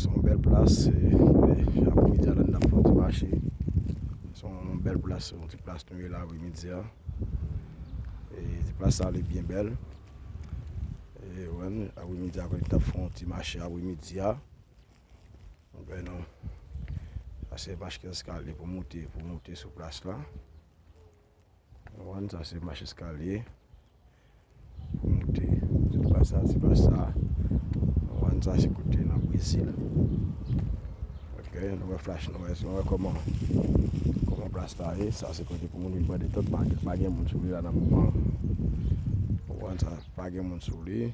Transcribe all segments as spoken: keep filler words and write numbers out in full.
Se yon bèl plas, e, e, apremidi a la n ap fè yon ti mache. Se yon bèl plas, se yon ti plas nou ye la apremidi a. E ti plas sa li byen bèl. E, wè, apremidi a, n ap fè yon ti mache apremidi a. Wè, non. Sa se mach eskalye pou moute, pou moute sou plas la. Ou konprann, sa se mach eskalye pou moute. Se pa sa, se pa sa. Ou konprann, sa se kote nan Brezil. Ok, nou wè flash, nou wè, nou wè kòman, kòman plas la ye. Sa se kote pou moun vin pran detant, pa, pa gen moun sou li la nan moman. Ou konprann, sa pa gen moun sou li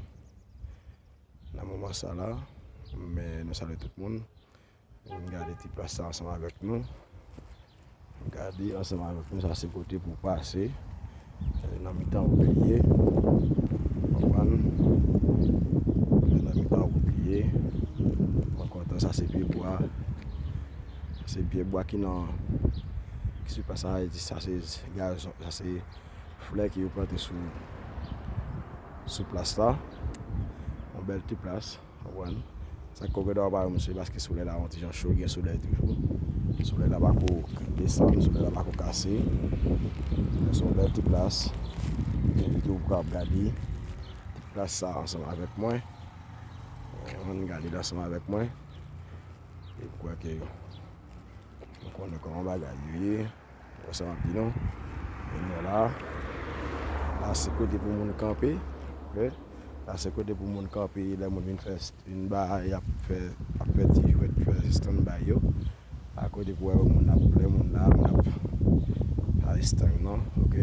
nan moman sa la. Men nou salye tout moun. Vin gade ti plas sa ansanm avèk nou. Gade ansanm avèk nou, sa se kote pou pase. Se nan mitan wout li ye. Konprann? Se nan mitan wout li ye. Mwen kontan, sa se pye bwa. Sa se pye bwa ki nan, ki sou plas sa, sa se gazon, sa se flè ke yo plante sou, sou plas la. Yon bèl ti plas. Konprann? Sa k koke dwa pa yo, se paske solèy la yon ti jan cho, gen solèy toujou. Solèy la pa ko desann, solèy la pa ko kase. Men se yon bèl ti plas. Envite w pou ka ap gade ti plas sa ansanm avèk mwen. Eh, ann gade l ansanm avèk mwen. E m kwè ke nou konnen kòman bagay yo ye. Wè sa m ap di nou. E nou la. La se kote pou moun kanpe. Ok? La se kote pou moun kanpe lè moun vin fè, vin bay, y ap fè, ap fè ti jwèt, fè stand by yo. A kote pou wè moun ap, lè moun la, moun ap bay stand non. Ok?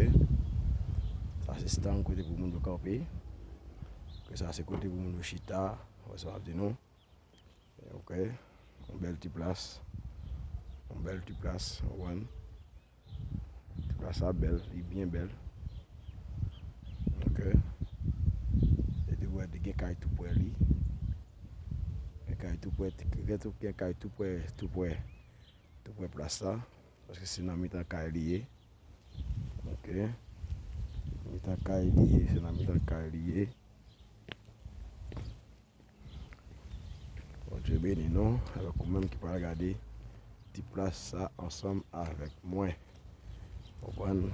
Sa se stand kote pou moun yo kanpe. Ok, sa se kote pou moun yo chita. Wè sa m ap di nou. Ok. Yon bèl ti plas. Yon bèl ti plas, ou konprann? Ti plas sa bèl, li byen bèl. Ok. E te wè, te gen kay tou prè li. Gen kay tou prè, gen tou, gen kay tou prè, tou prè, tou prè plas sa. Paske se nan mitan kay li ye. Ok. Mitan kay li ye, se nan mitan kay li ye. Bondye beni nou, avèk ou menm ki pral gade ti plas sa ansanm avèk mwen. Konprann?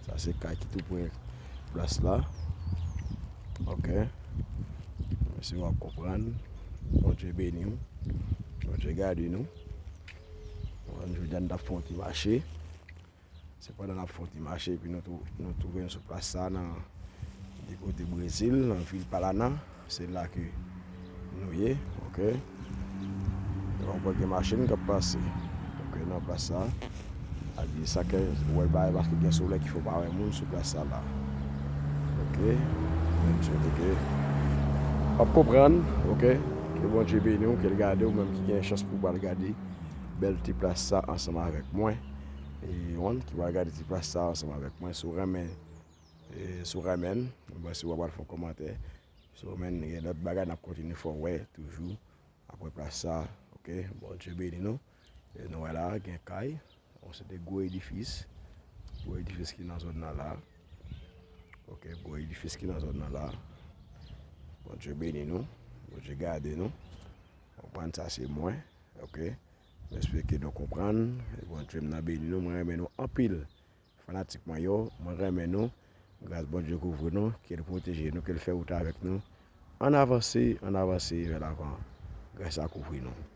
Sa se kay ki tou prè plas la. Ok. Mwen si w ap konprann. Bondye beni w. Bondye gade nou. Konprann, jodi a n t ap fè yon ti mache. Se pandan n ap fè yon ti mache, epi nou tou-, nou twouve n sou plas sa nan, de kote Brezil, nan vil Palana. Se la ke nou ye, ok. Donk, gen machin k ap pase, ok, nan plas sa. Ak di sa ke, ou wè l bagay, paske gen solèy ki fè w pa wè moun sou plas sa la. Ok. Mwen swete ke w ap konprann, ok. Ke Bondye beni w, ke l gade w, menm ki gen chans pou w pral gade bèl ti plas sa ansanm avèk mwen. E yon ki pral gade ti plas sa ansanm avèk mwen, si w renmen, e, si w renmen, mwen si w ap al fè yon kòmantè. Si w renmen, gen lòt bagay n ap kontinye fè w wè toujou. Apre plas sa, ok, Bondye beni nou. E nou wè la, gen kay, yon seri de gwo edifis, gwo edifis ki nan zòn nan la. Ok, gwo edifis ki nan zòn nan la. Bondye beni nou, Bondye gade nou. Konprann sa se mwen, ok. Mwen espere ke nou konprann. Bondye m nan beni nou, mwen renmen nou anpil. Fanatik mwen yo, mwen renmen nou. Gras Bondye kouvri nou, ke l pwoteje nou, ke l fè wout avèk nou. Ann avanse, ann avanse vè lavan. Gras la kouvri nou.